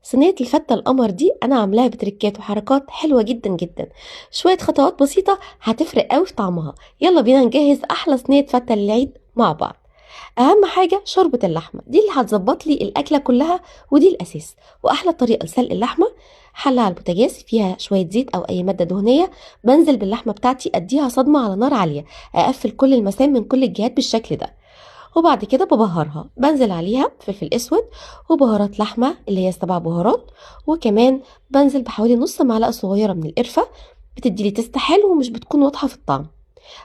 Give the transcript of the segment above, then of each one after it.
صينية الفتة القمر دي أنا عاملاها بتركات وحركات حلوة جدا جدا، شوية خطوات بسيطة هتفرق قوي في طعمها. يلا بينا نجهز أحلى صينية فتة للعيد مع بعض. أهم حاجة شوربة اللحمة دي اللي هتظبط لي الأكلة كلها، ودي الأساس. وأحلى طريقة لسلق اللحمة، حلة على البوتاجاز فيها شوية زيت أو أي مادة دهنية، بنزل باللحمة بتاعتي أديها صدمة على نار عالية، أقفل كل المسام من كل الجهات بالشكل ده. وبعد كده ببهرها، بنزل عليها فلفل اسود وبهارات لحمه اللي هي 7 بهارات، وكمان بنزل بحوالي نص معلقه صغيرة من القرفه، بتدي لي taste حلو ومش بتكون واضحة في الطعم.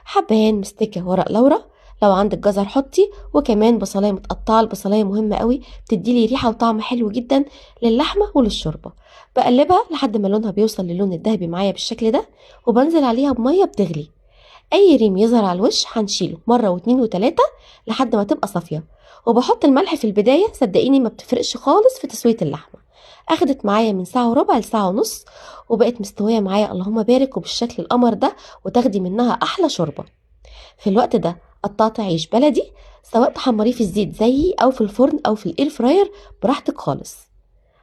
حبهان، مستكه، ورق لورا، لو عندك جزر حطي، وكمان بصلايه متقطعه. البصلايه مهمة قوي، بتدي لي ريحه وطعم حلو جدا للحمه وللشوربه. بقلبها لحد ما لونها بيوصل للون الذهبي معايا بالشكل ده، وبنزل عليها بميه بتغلي. اي ريم يظهر على الوش هنشيله مرة واتنين وتلاتة لحد ما تبقى صافية. وبحط الملح في البداية، صدقيني ما بتفرقش خالص في تسويه اللحمة. اخدت معايا من ساعة وربع لساعة ونص وبقت مستوية معايا اللهم بارك، وبالشكل القمر ده، وتاخدي منها احلى شوربة. في الوقت ده قطعت عيش بلدي، سواء تحمريه في الزيت زيي او في الفرن او في ال air fryer براحتك خالص.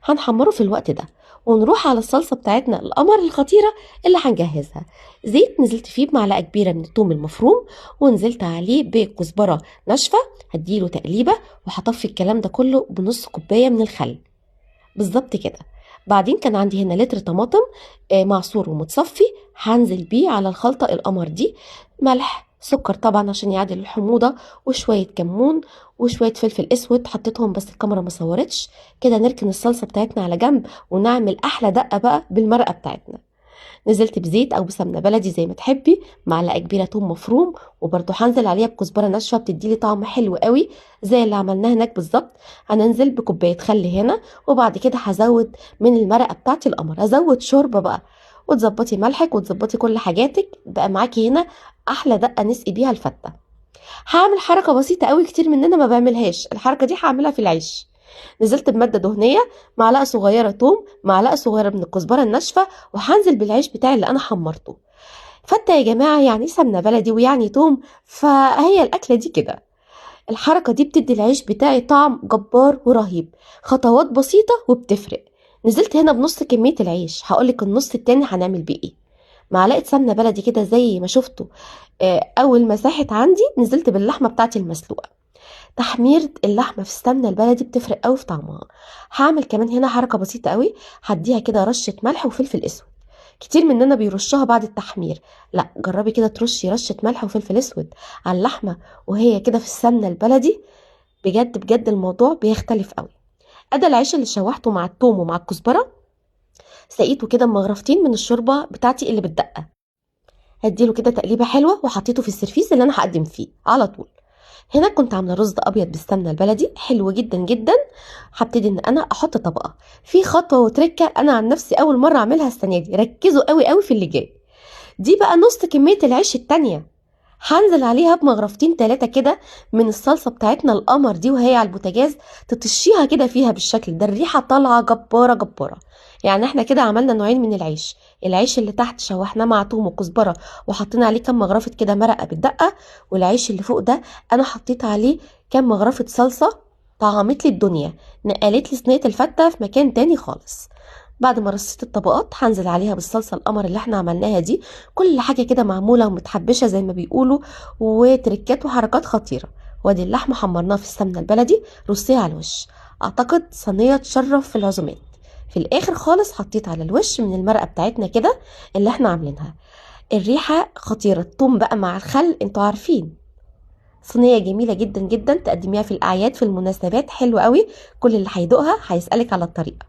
هنحمره في الوقت ده ونروح على الصلصه بتاعتنا القمر الخطيرة اللي هنجهزها. زيت نزلت فيه بمعلقه كبيرة من الثوم المفروم، ونزلت عليه بكزبره ناشفة، هديله تقليبه، وهطفي الكلام ده كله بنص كوباية من الخل بالظبط كده. بعدين كان عندي هنا لتر طماطم معصور ومتصفي، هنزل بيه على الخلطة القمر دي، ملح، سكر طبعا عشان يعدل الحموضة، وشوية كمون، وشوية فلفل اسود حطيتهم بس الكاميرا ما صورتش. كده نركن الصلصه بتاعتنا على جنب ونعمل احلى دقه بقى بالمرقه بتاعتنا. نزلت بزيت او بسمنه بلدي زي ما تحبي، معلقه كبيرة توم مفروم، وبرده هنزل عليها بكزبره ناشفة بتديلي طعم حلو قوي زي اللي عملناه هناك بالظبط. هننزل بكوبايه خل هنا، وبعد كده هزود من المرقه بتاعتي القمر، هزود شوربة بقى، وتظبطي ملحك وتظبطي كل حاجاتك. بقى معاكي هنا احلى دقه نسقي بيها الفته. هعمل حركة بسيطة قوي كتير مننا ما بعملهاش، الحركة دي هعملها في العيش. نزلت بمادة دهنية، معلقه صغيرة توم، معلقه صغيرة من الكزبره الناشفه، وهنزل بالعيش بتاعي اللي انا حمرته. فته يا جماعة يعني سمنه بلدي ويعني توم، فهي الاكلة دي كده. الحركة دي بتدي العيش بتاعي طعم جبار ورهيب. خطوات بسيطة وبتفرق. نزلت هنا بنص كمية العيش، هقولك النص التاني هنعمل بيه ايه. معلقه سمنه بلدي كده زي ما شفتوا، اول ما ساحت عندي نزلت باللحمه بتاعتي المسلوقه. تحمير اللحمة في السمنة البلدي بتفرق قوي في طعمها. هعمل كمان هنا حركة بسيطة قوي، هديها كده رشه ملح وفلفل اسود. كتير مننا بيرشها بعد التحمير، لا جربي كده ترشي رشه ملح وفلفل اسود على اللحمة وهي كده في السمنة البلدي، بجد بجد الموضوع بيختلف قوي. ادي العيش اللي شوحته مع الثوم ومع الكزبره، سقيته كده بمغرفتين من الشوربة بتاعتي اللي بالدقه، هديله كده تقليبه حلوة، وحطيته في السرفيس اللي انا هقدم فيه على طول. هنا كنت عامله رز ابيض بالسمنه البلدي حلو جدا جدا. هبتدي ان انا احط طبقه. في خطوة وتركه انا عن نفسي اول مرة اعملها السنة دي، ركزوا قوي قوي في اللي جاي. دي بقى نص كمية العيش التانية، هنزل عليها بمغرفتين 3 كده من الصلصه بتاعتنا القمر دي وهي على البوتاجاز، تطشيها كده فيها بالشكل ده. الريحة طالعه جبارة جبارة. يعني احنا كده عملنا نوعين من العيش، العيش اللي تحت شوحناه مع توم وكزبره وحطينا عليه كام مغرفه كده مرقه بالدقه، والعيش اللي فوق ده انا حطيت عليه كام مغرفه صلصه طعمت لي الدنيا، نقلت لي صينية الفته في مكان تاني خالص. بعد ما رصيت الطبقات هنزل عليها بالصلصه القمر اللي احنا عملناها دي، كل حاجة كده معمولة ومتحبشه زي ما بيقولوا، وتركات وحركات خطيرة. وادي اللحمة حمرناها في السمنة البلدي، رصيها على الوش. اعتقد صينية تشرف في العزومات. في الاخر خالص حطيت على الوش من المرقه بتاعتنا كده اللي احنا عاملينها، الريحة خطيرة، الثوم بقى مع الخل انتوا عارفين. صينية جميلة جدا جدا تقدميها في الاعياد في المناسبات، حلوة قوي، كل اللي هيدوقها هيسالك على الطريقة.